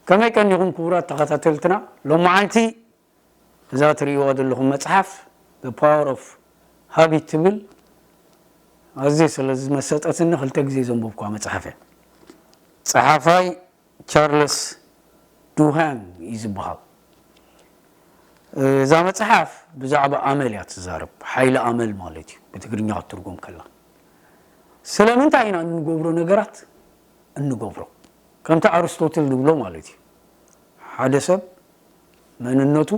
ከመይ ቀኒኹም ክቡራት ተኸታተልትና? ሎማዓንቲ እዛ ትርእይዋ ዘለኹም መጽሓፍ The Power of Habit ትብል ኣዝየ ስለ ዝመሰጠትኒ ክልተ ግዜ ዘንበብኳ መጽሓፍ እያ። ጸሓፋይ ቻርለስ ዱሃን እዩ ዝበሃል። እዛ መጽሓፍ ብዛዕባ ኣመል እያ ትዛረብ። ሓይሊ ኣመል ማለት እዩ ብትግርኛ ክትትርጎም ከላ። ስለምንታይ ኢና እንገብሮ ነገራት እንገብሮ? ከምቲ ኣርስቶትል ዝብሎ ማለት እዩ። ሓደ ሰብ መንነቱ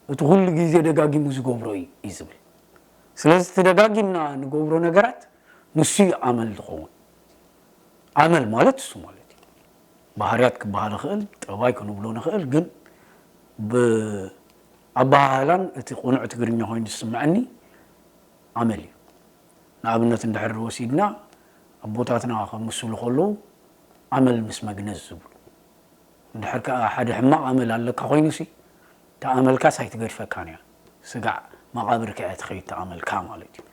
እቲ ኩሉ ግዜ ደጋጊሙ ዝገብሮ እዩ እዩ ዝብል። ስለዚ እቲ ደጋጊምና ንገብሮ ነገራት ንሱ እዩ ኣመል ዝኸውን። ኣመል ማለት እሱ ማለት እዩ። ባህርያት ክበሃል ይኽእል፣ ጠባይ ክንብሎ ንኽእል፣ ግን ብኣበሃህላን እቲ ቅኑዕ ትግርኛ ኮይኑ ዝስምዐኒ ኣመል እዩ። ንኣብነት እንድሕር ወሲድና ኣቦታትና ከምስሉ ከለዉ ኣመል ምስ መግነዝ ዝብሉ። እንድሕር ከኣ ሓደ ሕማቕ ኣመል ኣለካ ኮይኑሲ፣ እታ ኣመልካስ ኣይትገድፈካን እያ። ስጋዕ መቓብርካ እያ ትኸይድ እታ ኣመልካ ማለት እዩ።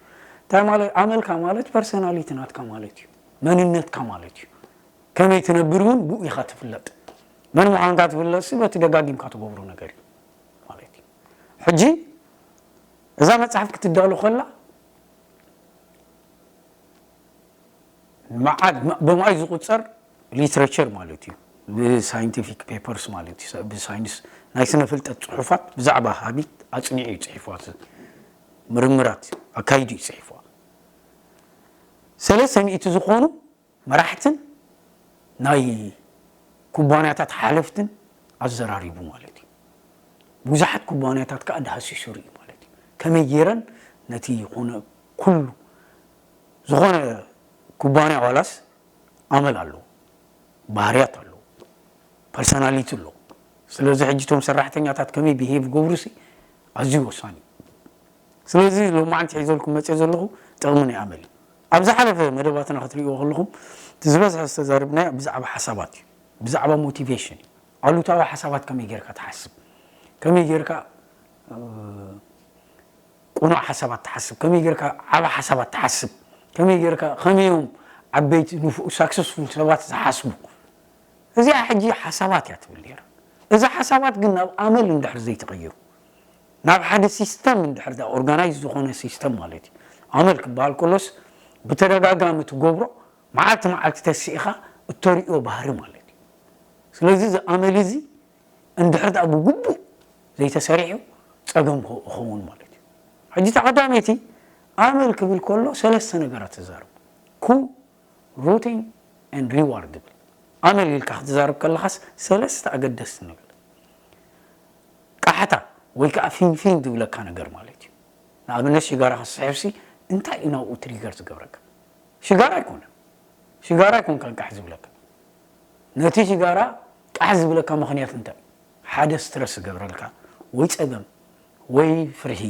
እንታይ ማለት ኣመልካ ማለት? ፐርሰናሊቲ ናትካ ማለት እዩ። መንነትካ ማለት እዩ። ከመይ ትነብር እውን ብኡ ኢኻ ትፍለጥ። መን ምዃንካ ትፍለጥሲ በቲ ደጋጊምካ ትገብሮ ነገር እዩ ማለት እዩ። ሕጂ እዛ መጽሓፍ ክትዳሎ ከላ መዓት ብመዓት ዝቑጸር ሊትሬቸር ማለት እዩ። ብሳይንቲፊክ ፔፐርስ ማለት እዩ። ብሳይንስ ናይ ስነ ፍልጠት ጽሑፋት ብዛዕባ ሃቢት ኣጽኒዑ እዩ ጽሒፍዋ። ምርምራት ኣካይዱ እዩ ጽሒፍዋ። ሰለስተ ሚእቲ ዝኾኑ መራሕትን ናይ ኩባንያታት ሓለፍትን ኣዘራሪቡ ማለት እዩ። ብዙሓት ኩባንያታት ከኣ ዳህሲሱ ርእዩ ማለት እዩ። ከመይ ገይረን ነቲ ዝኾነ ኩሉ ዝኾነ ኩባንያ ዋላስ ኣመል ኣለዎ፣ ባህርያት ኣለዎ፣ ፐርሰናሊቲ ኣለዎ። ስለዚ ሕጂ እቶም ሰራሕተኛታት ከመይ ብሄቭ ገብሩሲ ኣዝዩ ወሳኒ እዩ። ስለዚ ሎማዓንቲ ሒዘልኩም መፅእ ዘለኹ ጥቕሚ ናይ ኣመል እዩ። ኣብ ዝሓለፈ መደባትና ክትርእይዎ ከለኹም እቲ ዝበዝሐ ዝተዛረብናዮ ብዛዕባ ሓሳባት እዩ፣ ብዛዕባ ሞቲቬሽን እዩ። ኣሉታዊ ሓሳባት ከመይ ጌርካ ትሓስብ፣ ከመይ ጌርካ ቁኑዕ ሓሳባት ትሓስብ፣ ከመይ ጌርካ ዓቢ ሓሳባት ትሓስብ፣ ከመይ ጌርካ ከመዮም ዓበይቲ ንፉ ሳክሰስፉል ሰባት ዝሓስቡ። እዚኣ ሕጂ ሓሳባት እያ ትብል ነይራ። እዛ ሓሳባት ግን ናብ ኣመል እንድሕር ዘይተቐይሩ፣ ናብ ሓደ ሲስተም እንድሕር ኦርጋናይዝ ዝኾነ ሲስተም ማለት እዩ። ኣመል ክበሃል ከሎስ ብተደጋጋሚ ትገብሮ መዓልቲ መዓልቲ ተሲእኻ እተርእዮ ባህሪ ማለት እዩ። ስለዚ እዚ ኣመል እዚ እንድሕር ደኣ ብግቡእ ዘይተሰሪሑ ጸገም ክኸውን ማለት እዩ። ሕጂ እታ ቀዳመይቲ ኣመል ክብል ከሎ ሰለስተ ነገራት ትዛረብ። ኩ፣ ሩቲን ኤንድ ሪዋርድ ይብል። ኣመል ኢልካ ክትዛረብ ከለኻስ ሰለስተ ኣገደስቲ ነገር። ቃሕታ ወይ ከዓ ፊንፊን ዝብለካ ነገር ማለት እዩ። ንኣብነት ሽጋራ ክትስሕብሲ እንታይ እዩ ናብኡ ትሪገር ዝገብረካ? ሽጋራ ኣይኮነን። ሽጋራ ኣይኮንካን ቃሕ ዝብለካ። ነቲ ሽጋራ ቃሕ ዝብለካ ምኽንያት እንታይ እዩ? ሓደ ስትረስ ዝገብረልካ ወይ ጸገም ወይ ፍርሂ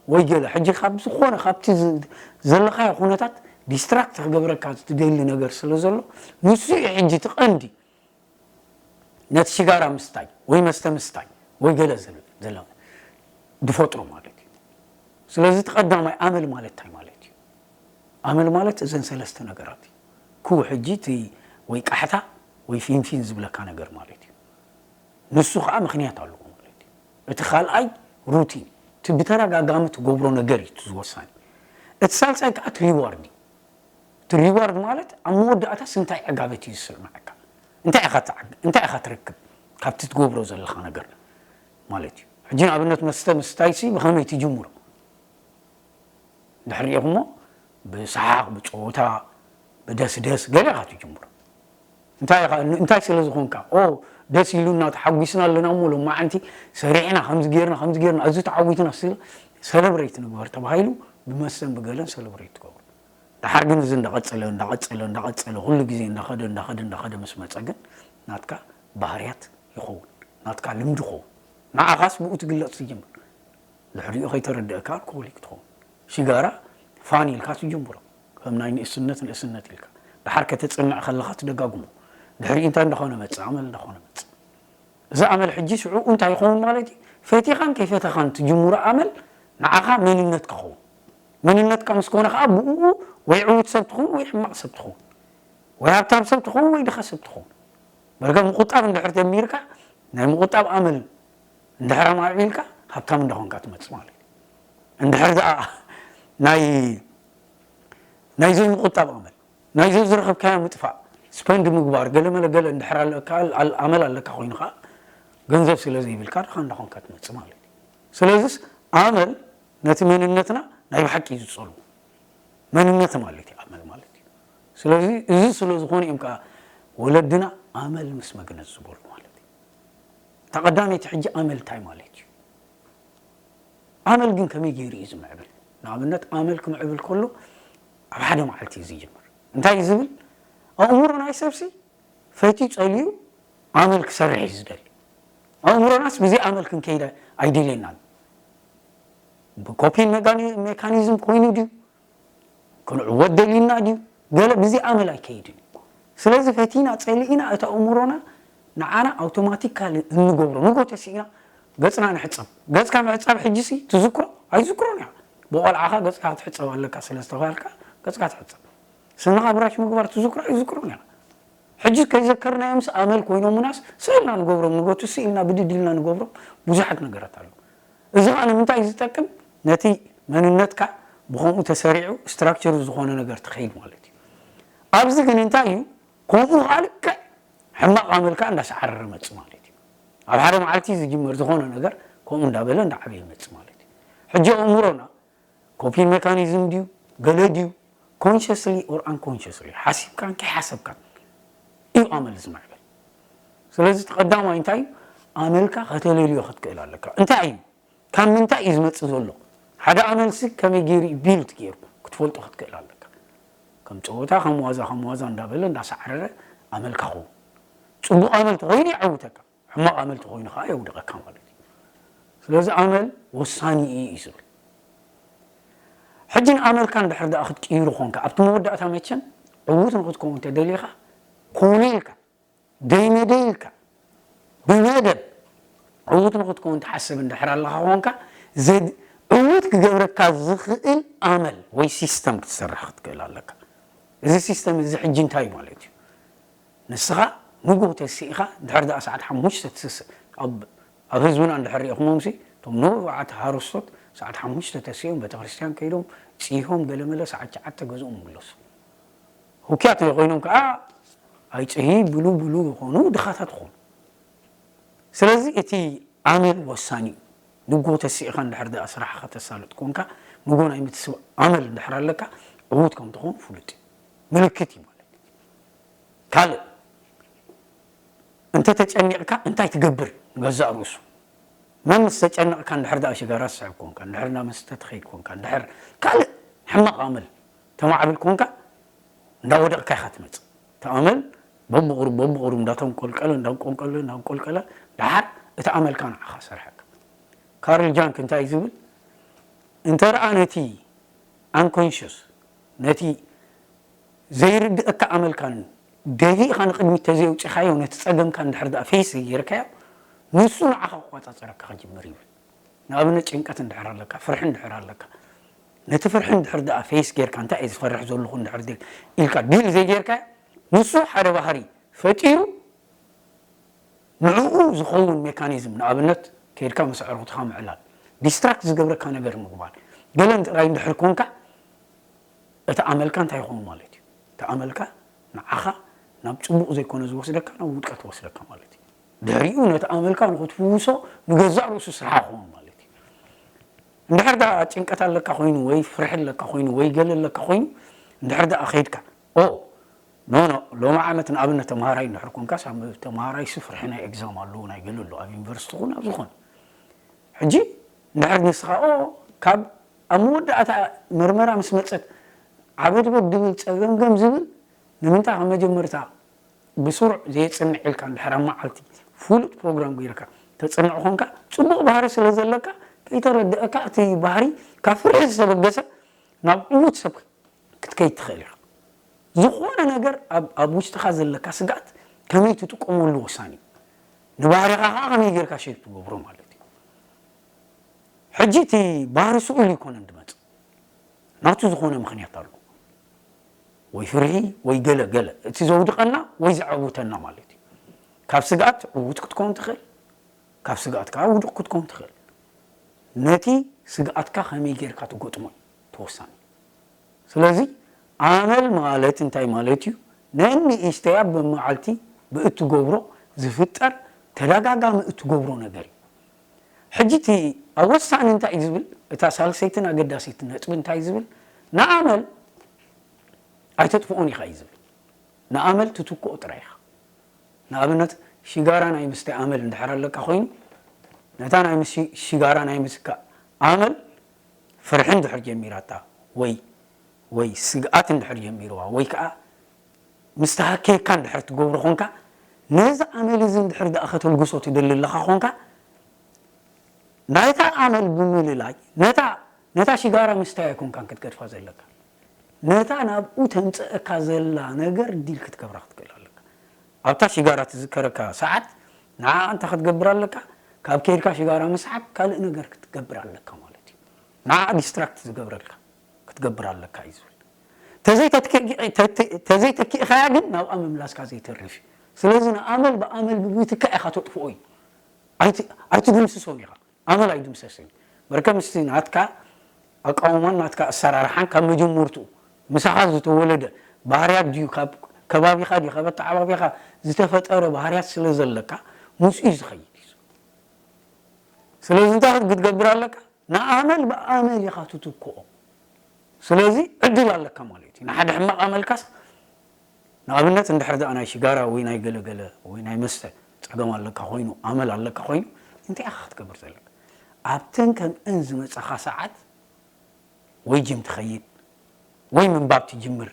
ወይ ገለ ሕጂ ካብ ዝኾነ ካብቲ ዝ- ዘለኻዮ ኩነታት ዲስትራክት ክገብረካ ዝደሊ ነገር ስለ ዘሎ ንሱ እዩ ሕጂ እቲ ቀንዲ ነቲ ሽጋራ ምስታይ ወይ መስተ ምስታይ ወይ ገለ ዝብል ዘሎ ዝፈጥሮ ማለት እዩ። ስለዚ እቲ ቀዳማይ ኣመል ማለት እንታይ ማለት እዩ? ኣመል ማለት እዘን ሰለስተ ነገራት እዩ። ክው ሕጂ እቲ ወይ ቃሕታ ወይ ፊንፊን ዝብለካ ነገር ማለት እዩ። ንሱ ከዓ ምኽንያት ኣለዎ ማለት እዩ። እቲ ካልኣይ ሩቲን፣ እቲ ብተደጋጋሚ ትገብሮ ነገር እዩ እቲ ዝወሳኒ። እቲ ሳልሳይ ከዓ እቲ ሪዋርድ እዩ። እቲ ሪዋርድ ማለት ኣብ መወዳእታስ እንታይ ዕጋበት እዩ ዝስምዓካ? እንታይ ኢኻ ትዓግ- እንታይ ኢኻ ትረክብ ካብቲ ትገብሮ ዘለኻ ነገር ማለት እዩ። ሕጂ ንኣብነት መስተ ምስታይሲ ብኸመይ ትጅምሮ? ድሕሪ ሪኢኹሞ ብሰሓቕ፣ ብጨወታ፣ ብደስደስ ገለ ኢኻ ትጅምሮ። እንታይ ኢኻ እንታይ ስለ ዝኾንካ ኦ ደስ ኢሉና ተሓጒስና ኣለና እሞ ሎማዓንቲ ሰሪሕና ከምዚ ጌርና ከምዚ ጌርና እዚ ተዓዊትና ስለ ሰለብሬት ንግበር ተባሂሉ ብመስተን ብገለን ሰለብሬት ትገብሩ። ደሓር ግን እዚ እንዳቐጸለ እንዳቐጸለ እንዳቐጸለ ኩሉ ግዜ እንዳኸደ እንዳኸደ እንዳኸደ ምስ መጸ ግን ናትካ ባህርያት ይኸውን፣ ናትካ ልምዲ ይኸውን። ንዓኻስ ብኡ ትግለጽ ትጅምር። ድሕሪኡ ከይተረደእካ ኣልኮሆሊክ ትኸውን። ሽጋራ ፋን ኢልካ ትጅምሮ ከም ናይ ንእስነት ንእስነት ኢልካ ድሓር ከተጽንዕ ከለኻ ትደጋግሞ። ድሕሪኡ እንታይ እንዳኾነ መጽእ? ኣመል እንዳኾነ መጽእ። እዚ ኣመል ሕጂ ሽዑ እንታይ ይኸውን ማለት እዩ? ፈቲኻን ከይፈተኻን ትጅምሮ ኣመል ንዓኻ መንነት ክኸውን። መንነትካ ምስ ኮነ ከዓ ብኡ ወይ ዕዉት ሰብ ትኸውን ወይ ሕማቕ ሰብ ትኸውን፣ ወይ ሃብታም ሰብ ትኸውን ወይ ድኻ ሰብ ትኸውን። በርካ ምቁጣብ እንድሕር ጀሚርካ ናይ ምቁጣብ ኣመል እንድሕር ኣማዕቢልካ ሃብታም እንዳኾንካ ትመጽእ ማለት እዩ። እንድሕር ደኣ ናይ ናይ ዘይምቁጣብ ኣመል ናይ ዘዝረኸብካዮ ምጥፋእ ስፐንድ ምግባር ገለ መለ ገለ እንድሕር ኣለካ ኣል- ኣመል ኣለካ ኮይኑ ከዓ ገንዘብ ስለ ዘይብልካ ድኻ እንዳኾንካ ትመጽእ ማለት እዩ። ስለዚስ ኣመል ነቲ መንነትና ናይ ብሓቂ እዩ ዝጸልዎ። መንነት ማለት እዩ ኣመል ማለት እዩ። ስለዚ እዚ ስለ ዝኾነ እዮም ከዓ ወለድና ኣመል ምስ መግነዝ ዝበሉ ማለት እዩ። እታ ቀዳመይቲ ሕጂ ኣመል እንታይ ማለት እዩ? ኣመል ግን ከመይ ገይሩ እዩ ዝምዕብል? ንኣብነት ኣመል ክምዕብል ከሎ ኣብ ሓደ መዓልቲ እዩ ዝጅምር። እንታይ እዩ ዝብል? ኣእምሮ ናይ ሰብሲ ፈትዩ ጸልዩ ኣመል ክሰርሕ እዩ ዝደሊ። ኣእምሮናስ ብዘይ ኣመል ክንከይድ ኣይደልየናን። ብኮፒን ሜካኒዝም ኮይኑ ድዩ? ክንዕወት ደሊና ድዩ? ገለ ብዘይ ኣመል ኣይከይድን እዩ። ስለዚ ፈቲና ጸሊእና እቲ ኣእምሮና ንዓና ኣውቶማቲካሊ እንገብሮ ንጎ ተሲእና ገጽና ንሕጸብ። ገጽካ ምሕጻብ ሕጂሲ ትዝክሮ ኣይዝክሮን እያ። ብቆልዓኻ ገጽካ ክትሕጸብ ኣለካ ስለ ዝተባልካ ገጽካ ትሕጸብ። ስንኻ ብራሽ ምግባር ትዝክሮ ኣይዝክሮን እያ። ሕጂ ከይዘከርናዮምስ ኣመል ኮይኖምናስ ስእልና ንገብሮም ንጎ ትስኢልና ብድድ ኢልና ንገብሮም ብዙሓት ነገራት ኣለዉ። እዚ ከዓ ንምንታይ እዩ ዝጠቅም? ነቲ መንነትካ ብኸምኡ ተሰሪዑ ስትራክቸር ዝኾነ ነገር ትኸይድ ማለት እዩ። ኣብዚ ግን እንታይ እዩ? ከምኡ ከዓ ልክዕ ሕማቕ ኣመልካ እንዳሰዓረረ መጽእ ማለት እዩ። ኣብ ሓደ መዓልቲ ዝጅመር ዝኾነ ነገር ከምኡ እንዳበለ እንዳዓበየ መጽእ ማለት እዩ። ሕጂ ኣእምሮና ኮፒን ሜካኒዝም ድዩ ገለ ድዩ consciously or unconsciously ሓሲብካን ከይሓሰብካን እዩ ኣመል ዝምዕብል። ስለዚ እቲ ቀዳማይ እንታይ እዩ? ኣመልካ ከተለልዮ ክትክእል ኣለካ። እንታይ እዩ? ካብ ምንታይ እዩ ዝመጽእ ዘሎ? ሓደ ኣመልሲ ከመይ ገይሩ እዩ ቢልድ ገይሩ ክትፈልጦ ክትክእል ኣለካ። ከም ጸወታ ከም ዋዛ ከም ዋዛ እንዳበለ እንዳሰዓረረ ኣመልካ ኸውን። ጽቡቕ ኣመል ተኾይኑ የዕውተካ። ሕማቕ ኣመል ተኾይኑ ከዓ የውድቐካ ማለት እዩ። ስለዚ ኣመል ወሳኒ እዩ እዩ ዝብል። ሕጂ ንኣመልካ እንድሕር ደኣ ክትቅይሩ ኾንካ ኣብቲ መወዳእታ መቸም ዕዉት ንክትከውን ተደሊኻ ኮነ ኢልካ ደይመደይ ኢልካ ብመደብ ዕዉት ንክትከውን ትሓስብ እንድሕር ኣለኻ ኾንካ ዘድ ዕዉት ክገብረካ ዝኽእል ኣመል ወይ ሲስተም ክትሰርሕ ክትክእል ኣለካ። እዚ ሲስተም እዚ ሕጂ እንታይ ማለት እዩ? ንስኻ ንጎ ተሲእኻ ድሕር ደኣ ሰዓት ሓሙሽተ ትስስእ ኣብ ኣብ ህዝብና እንድሕር ሪእኹሞምሲ እቶም ንውዓት ሃረስቶት ሰዓት ሓሙሽተ ተሲኦም ቤተክርስትያን ከይዶም ጽይሆም ገለመለ ሰዓት ትሽዓተ ገዝኦም ይምለሱ። ሁኪያት ኮይኖም ከዓ ኣይጽሂ ብሉ ብሉ ይኾኑ ድኻታት ይኾኑ። ስለዚ እቲ ኣመል ወሳኒ እዩ። ንጎ ተሲእኻ እንድሕር ደኣ ስራሕኻ ተሳልጥ ኮንካ ንጎ ናይ ምትስብ ኣመል እንድሕር ኣለካ ዕዉት ከም ትኾኑ ፍሉጥ እዩ። ምልክት እዩ ማለት እዩ። ካልእ እንተ ተጨኒቕካ እንታይ ትገብር ንገዛእ ርእሱ መን ምስ ተጨነቕካ እንድሕር ደኣ ሽጋራ ትስዕብ ኮንካ እንድሕር ናብ መስተ ትኸይድ ኮንካ እንድሕር ካልእ ሕማቕ ኣመል ተማዕብል ኮንካ እንዳወደቕካ ኢኻ ትመጽእ። እቲ ኣመል በብቑሩብ በብቑሩብ እንዳተንቆልቀለ እንዳንቆልቀለ እንዳንቆልቀለ ደሓር እቲ ኣመልካ ንዓኻ ሰርሐካ። ካርል ጃንክ እንታይ እዩ ዝብል? እንተ ደኣ ነቲ ኣንኮንሽስ ነቲ ዘይርድእካ ኣመልካን ደፊእኻ ንቕድሚት ተዘየውፂኻዮ ነቲ ፀገምካ እንድሕር ደኣ ፌስ ዘይጌርካዮ ንሱ ንዓኻ ክቆፃፀረካ ክጅምር ይብል። ንኣብነት ጭንቀት እንድሕር ኣለካ፣ ፍርሒ እንድሕር ኣለካ፣ ነቲ ፍርሒ እንድሕር ደኣ ፌስ ጌርካ እንታይ እየ ዝፈርሕ ዘለኹ እንድሕር ኢልካ ዲል ዘይጌርካዮ ንሱ ሓደ ባህሪ ፈጢሩ ንዕኡ ዝኸውን ሜካኒዝም ንኣብነት ከይድካ ምስ ኣዕሩኽትኻ ምዕላል ዲስትራክት ዝገብረካ ነገር ምግባር ገለን ጥራይ እንድሕር ኮንካ እቲ ኣመልካ እንታይ ይኸውን ማለት እዩ? እቲ ኣመልካ ንዓኻ ናብ ጽቡቕ ዘይኮነ ዝወስደካ ናብ ውድቀት ይወስደካ ማለት እዩ። ድሕሪኡ ነቲ ኣመልካ ንኽትፍውሶ ንገዛእ ርእሱ ስራሕ ክኸውን ማለት እዩ። እንድሕር ዳ ጭንቀት ኣለካ ኮይኑ ወይ ፍርሒ ኣለካ ኮይኑ ወይ ገለ ኣለካ ኮይኑ እንድሕር ዳ ከይድካ ኦ ኖ ኖ ሎሚ ዓመት ንኣብነት ተምሃራይ እንድሕር ኮንካ ተምሃራይ ሲ ፍርሒ ናይ ኤግዛም ኣለዎ ናይ ገለ ኣሎ ኣብ ዩኒቨርሲቲ ኹን ኣብ ዝኾነ ሕጂ እንድሕር ንስኻ ኦ ካብ ኣብ መወዳእታ መርመራ ምስ መፀት ዓበድበድ ድብል ፀገምገም ዝብል ንምንታይ ካብ መጀመርታ ብስሩዕ ዘየፅንዕ ኢልካ እንድሕር ኣብ መዓልቲ ፍሉጥ ፕሮግራም ገይርካ ተፅንዕ ኮንካ ፅቡቕ ባህሪ ስለ ዘለካ ከይተረድአካ እቲ ባህሪ ካብ ፍርሒ ዝተበገሰ ናብ ዕዉት ሰብ ክትከይድ ትኽእል ኢኻ። ዝኾነ ነገር ኣብ ውሽጥኻ ዘለካ ስግኣት ከመይ ትጥቀመሉ ወሳኒ እዩ። ንባህሪኻ ከዓ ከመይ ጌርካ ሼፕ ትገብሮ ማለት እዩ። ሕጂ እቲ ባህሪ ስኡል ይኮነን ድመፅእ ናቱ ዝኾነ ምኽንያት ኣሎ። ወይ ፍርሒ ወይ ገለ ገለ እቲ ዘውድቐና ወይ ዘዐውተና ማለት እዩ። ካብ ስግኣት ዕዉት ክትከውን ትኽእል፣ ካብ ስግኣት ከዓ ውዱቕ ክትከውን ትኽእል። ነቲ ስግኣትካ ከመይ ጌርካ ትገጥሞ እዩ ተወሳኒ። ስለዚ ኣመል ማለት እንታይ ማለት እዩ? ነንእሽተያ ብመዓልቲ ብእትገብሮ ዝፍጠር ተደጋጋሚ እትገብሮ ነገር እዩ። ሕጂ እቲ ኣብ ወሳኒ እንታይ እዩ ዝብል፣ እታ ሳልሰይትን ኣገዳሲትን ነጥቢ እንታይ እዩ ዝብል፣ ንኣመል ኣይተጥፍኦን ኢኻ እዩ ዝብል። ንኣመል ትትክኦ ጥራይ ኢኻ። ንኣብነት ሽጋራ ናይ ምስታይ ኣመል እንድሕር ኣለካ ኮይኑ፣ ነታ ናይ ምስ ሽጋራ ናይ ምስካ ኣመል ፍርሒ እንድሕር ጀሚራታ ወይ ወይ ስግኣት እንድሕር ጀሚርዋ ወይ ከዓ ምስ ተሃከየካ እንድሕር ትገብሮ ኾንካ፣ ነዚ ኣመል እዚ እንድሕር ደኣ ከተልግሶ ትደሊ ኣለኻ ኾንካ፣ ናይታ ኣመል ብምልላይ ነታ ነታ ሽጋራ ምስታይ ኣይኮንካን ክትገድፋ ዘለካ፣ ነታ ናብኡ ተምፀአካ ዘላ ነገር ዲል ክትገብራ ክትክእል ኣለካ። ኣብታ ሽጋራ ትዝከረካ ሰዓት ንዓ እንታይ ክትገብር ኣለካ? ካብ ከይድካ ሽጋራ ምስሓብ ካልእ ነገር ክትገብር ኣለካ ማለት እዩ። ንዓ ዲስትራክት ዝገብረልካ ክትገብር ኣለካ እዩ ዝብል። ተዘይተኪእካያ ግን ናብኣ ምምላስካ ዘይተርፍ እዩ። ስለዚ ንኣመል ብኣመል ብምትካእ ኢኻ ተጥፍኦ እዩ። ኣይትድምስሶን ኢኻ። ኣመል ኣይድምሰስን እዩ። በርከ ምስቲ ናትካ ኣቃውማን ናትካ ኣሰራርሓን ካብ መጀመርትኡ ምሳኻ ዝተወለደ ባህርያት ድዩ፣ ካብ ከባቢኻ ድዩ፣ ካብ ኣተዓባቢኻ ዝተፈጠረ ባህርያት ስለ ዘለካ ምስኡ እዩ ዝኸይድ እዩ። ስለዚ እንታይ ክትገብር ኣለካ? ንኣመል ብኣመል ኢኻ ትትክኦ። ስለዚ ዕድል ኣለካ ማለት እዩ። ንሓደ ሕማቕ ኣመልካስ ንኣብነት እንድሕር ደኣ ናይ ሽጋራ ወይ ናይ ገለገለ ወይ ናይ መስተ ጸገም ኣለካ ኮይኑ ኣመል ኣለካ ኮይኑ እንታይ ኢኻ ክትገብር ዘለካ? ኣብተን ከምእን ዝመጻኻ ሰዓት ወይ ጅም ትኸይድ ወይ ምንባብ ትጅምር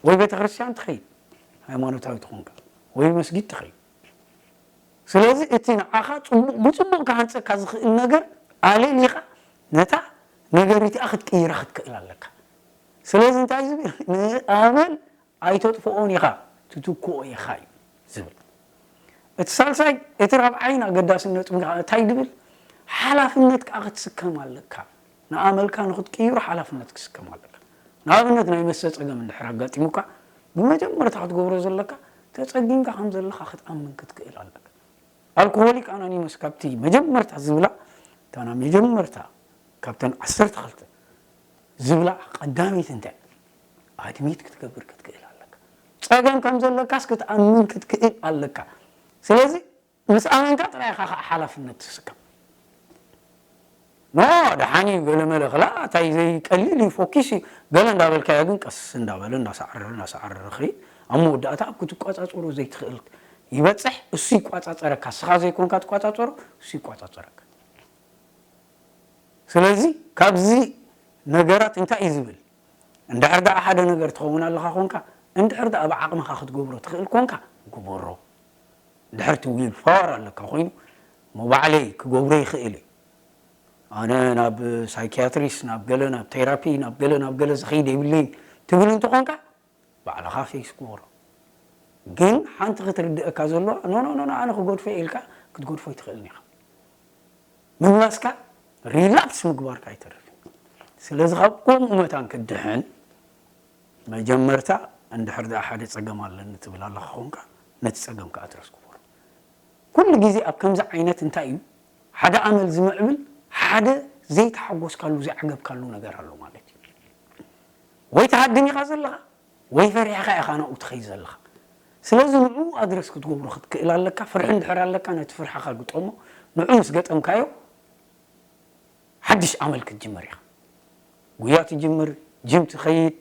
ወይ ቤተ ክርስቲያን ትኸይድ ሃይማኖታዊ ትኾንካ ወይ መስጊድ ትኸይድ። ስለዚ እቲ ንዓኻ ጽቡቕ ብጽቡቕ ክሃንጸካ ዝኽእል ነገር ኣለሊኻ ነታ ነገር እቲኣ ክትቅይራ ክትክእል ኣለካ። ስለዚ እንታይ ዝብል ንኣመል ኣይተጥፍኦን ኢኻ ትትክኦ ኢኻ እዩ ዝብል። እቲ ሳልሳይ እቲ ራብዓይን ኣገዳስን ነጥቢ ከዓ እንታይ ድብል ሓላፍነት ከዓ ክትስከም ኣለካ። ንኣመልካ ንክትቅይሩ ሓላፍነት ክትስከም ኣለካ። ንኣብነት ናይ መስተ ፀገም እንድሕር ኣጋጢሙካ ብመጀመርታ ክትገብሮ ዘለካ ተፀጊምካ ከም ዘለካ ክትኣምን ክትክእል ኣለካ። ኣልኮሆሊክ ኣናኒመስ ካብቲ መጀመርታ ዝብላ እታ ናይ መጀመርታ ካብተን ዓሰርተ ክልተ ዝብላ ቀዳመይቲ እንታይ ኣድሚት ክትገብር ክትክእል ኣለካ። ፀገም ከም ዘለካስ ክትኣምን ክትክእል ኣለካ። ስለዚ ምስ ኣመንካ ጥራይ ኢኻ ከዓ ሓላፍነት ትስከም። ኖ ደሓን እዩ ገለመለ ክላ እንታይ ዘይቀሊል እዩ ፎኪስ እዩ ገለ እንዳበልካዮ ግን ቀስ እንዳበለ እንዳሳዕረረ እንዳሳዕረረ ክሪድ ኣብ መወዳእታ ኣብ ክትቋፃፀሮ ዘይትኽእል ይበፅሕ። እሱ ይቋፃፀረካ፣ ስኻ ዘይኮንካ ትቋፃፀሮ፣ እሱ ይቋፃፀረካ። ስለዚ ካብዚ ነገራት እንታይ እዩ ዝብል? እንድሕር ደኣ ሓደ ነገር ትኸውን ኣለኻ ኮንካ፣ እንድሕር ደኣ ብዓቕምኻ ክትገብሮ ትኽእል ኮንካ ግበሮ። እንድሕር እቲ ዊል ፓወር ኣለካ ኮይኑ፣ እሞ ባዕለይ ክገብሮ ይኽእል እየ። ኣነ ናብ ሳይኪያትሪስት፣ ናብ ገለ፣ ናብ ቴራፒ፣ ናብ ገለ፣ ናብ ገለ ዝኸይድ የብለይን ትብል እንተኾንካ፣ ባዕልኻ ፌስ ግበሮ። ግን ሓንቲ ክትርድእካ ዘለዋ፣ ኖ፣ ኖ፣ ኖ፣ ኖ፣ ኣነ ክገድፎ ኢልካ ክትገድፎ ኣይትኽእልን ኢኻ። ምምላስካ ሪላፕስ ምግባርካ ኣይተርፍን። ስለዚ ካብ ከምኡ መታን ክትድሕን መጀመርታ እንድሕር ደኣ ሓደ ጸገም ኣለኒ ትብል ኣለኻ ኾንካ ነቲ ጸገምካ ኣድረስ ግበሮ። ኩሉ ግዜ ኣብ ከምዚ ዓይነት እንታይ እዩ ሓደ ኣመል ዝምዕብል ሓደ ዘይተሓጎስካሉ ዘይዓገብካሉ ነገር ኣሎ ማለት እዩ። ወይ ትሃድም ኢኻ ዘለኻ ወይ ፈሪሕኻ ኢኻ ናብኡ ትኸይድ ዘለኻ። ስለዚ ንዕኡ ኣድረስ ክትገብሮ ክትክእል ኣለካ። ፍርሒ እንድሕር ኣለካ ነቲ ፍርሕኻ ግጠሞ። ንዑ ምስ ገጠምካዮ ሓድሽ ኣመል ክትጅምር ኢኻ። ጉያ ትጅምር፣ ጅም ትኸይድ፣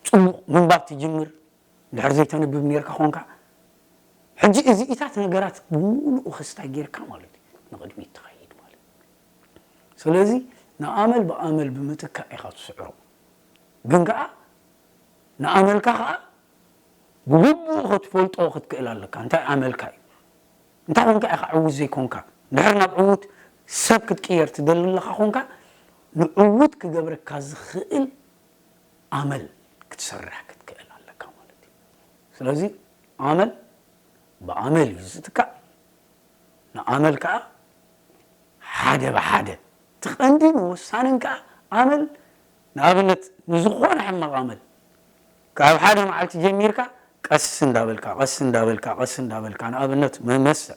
ጽቡቕ ምንባብ ትጅምር። እንድሕር ዘይተንብብ ኔርካ ኾንካ ሕጂ እዚኢታት ነገራት ብምሉኡ ክስታይ ጌርካ ማለት እዩ ንቕድሚት ትኸይድ ማለት እዩ። ስለዚ ንኣመል ብኣመል ብምትካእ ኢኻ ትስዕሮ። ግን ከኣ ንኣመልካ ከኣ ብግቡእ ክትፈልጦ ክትክእል ኣለካ። እንታይ ኣመልካ እዩ? እንታይ ኮንካ ኢኻ ዕዉት ዘይኮንካ? እንድሕር ናብ ዕዉት ሰብ ክትቅየር ትደሊ ኣለኻ ኮንካ ንዕዉት ክገብረካ ዝኽእል ኣመል ክትሰርሕ ክትክእል ኣለካ ማለት እዩ። ስለዚ ኣመል ብኣመል እዩ ዝትካእ። ንኣመል ከዓ ሓደ ብሓደ እቲ ቀንድን ወሳንን ከዓ ኣመል ንኣብነት ንዝኾነ ሕማቕ ኣመል ካብ ሓደ መዓልቲ ጀሚርካ ቀስ እንዳበልካ ቀስ እንዳበልካ ቀስ እንዳበልካ፣ ንኣብነት መመስዕ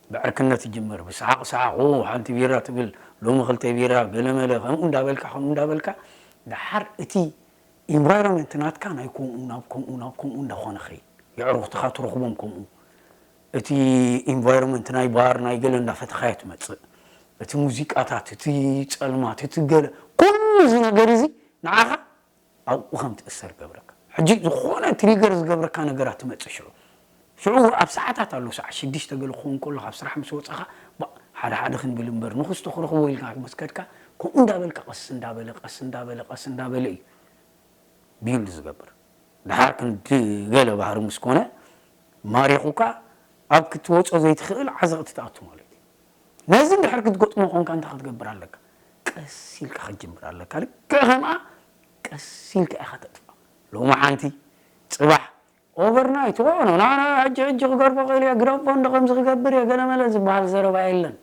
ብዕርክነት ይጅምር። ብሰሓቕ ሰሓቕ፣ ኡ፣ ሓንቲ ቢራ ትብል፣ ሎሚ ክልተ ቢራ፣ ገለመለ፣ ከምኡ እንዳበልካ ከምኡ እንዳበልካ፣ ደሓር እቲ ኢንቫይሮንመንት ናትካ ናይ ከምኡ ናብ ከምኡ ናብ ከምኡ እንዳኾነ ኸይድ። የዕሩኽትኻ ትረኽቦም ከምኡ። እቲ ኢንቫይሮንመንት ናይ ባር ናይ ገለ እንዳፈተኻዮ ትመጽእ። እቲ ሙዚቃታት፣ እቲ ጸልማት፣ እቲ ገለ፣ ኩሉ እዚ ነገር እዚ ንዓኻ ኣብኡ ከም ትእሰር ይገብረካ። ሕጂ ዝኾነ ትሪገር ዝገብረካ ነገራት ትመጽእ ሽዑ። ሽዑ ኣብ ሰዓታት ኣሎ፣ ሰዓት ሽዱሽተ ገለ ክኸውን ከሎ ካብ ስራሕ ምስ ወጻኻ፣ ባ-፣ ሓደ ሓደ ክንብል እምበር፣ ንኽስቶ ክረኽቦ ኢልካ ምስ ከድካ፣ ከምኡ እንዳበልካ ቀስ እንዳበለ፣ ቀስ እንዳበለ፣ ቀስ እንዳበለ እዩ ቢልድ ዝገብር። ደሓር ክንዲ ገለ ባህሪ ምስ ኮነ፣ ማሪኹካ ኣብ ክትወጾ ዘይትኽእል ዓዘቕቲ ትኣቱ ማለት እዩ። ነዚ እንድሕር ክትገጥሞ ኮንካ እንታይ ክትገብር ኣለካ? ቀስ ኢልካ ክትጅምር ኣለካ። ልክዕ ከምኣ ቀስ ኢልካ ኢኻ ተጥፋ። ሎሚ ሓንቲ፣ ጽባሕ ኦቨርናይት፣ ኦ፣ ኖ፣ ና፣ ና፣ ሕጂ፣ ሕጂ ክገርፎ ክእል እየ፣ ግራፎን ዶ ከምዚ ክገብር እየ፣ ገለመለ ዝበሃል ዘረባ የለን።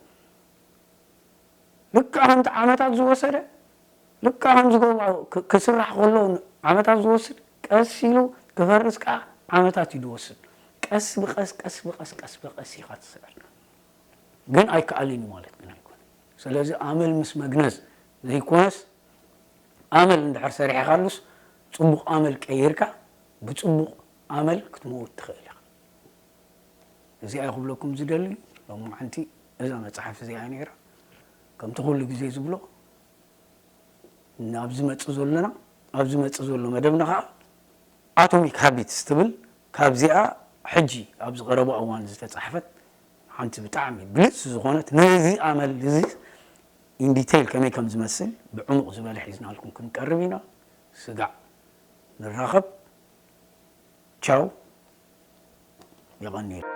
ልክዕ ከምቲ ዓመታት ዝወሰደ፣ ልክዕ ከምዚ ጎቦ ክ-፣ ክስራሕ ከሎ ዓመታት ዝወስድ፣ ቀስ ኢሉ ክፈርስ ከኣ ዓመታት እዩ ዝወስድ። ቀስ ብቐስ፣ ቀስ ብቐስ፣ ቀስ ብቐስ ኢኻ ትስዕር። ግን ኣይከኣልን እዩ ማለት ግን ኣይኮነን። ስለዚ ኣመል ምስ መግነዝ ዘይኮነስ፣ ኣመል እንድሕር ሰሪሕካሉስ፣ ጽቡቕ ኣመል ቀይርካ ብጽቡቕ ኣመል ክትመውት ትኽእል ኢኻ። እዚኣ ክብለኩም ዝደሊ፣ ሎሚ ሓንቲ እዛ መጽሓፍ እዚኣ ነይራ። ከምቲ ኩሉ ግዜ ዝብሎ፣ ናብ ዝመጽእ ዘሎና፣ ኣብ ዝመጽእ ዘሎ መደብና ኸዓ ኣቶሚክ ሃቢትስ ትብል፣ ካብዚኣ ሕጂ ኣብዚ ቀረባ እዋን ዝተጻሕፈት ሓንቲ ብጣዕሚ ብልጽ ዝኾነት፣ ነዚ ኣመል እዚ ኢን ዲቴይል ከመይ ከም ዝመስል ብዕሙቕ ዝበለ ሒዝናልኩም ክንቀርብ ኢና። ስጋዕ ንራኸብ። ቻው። የቐንየልና።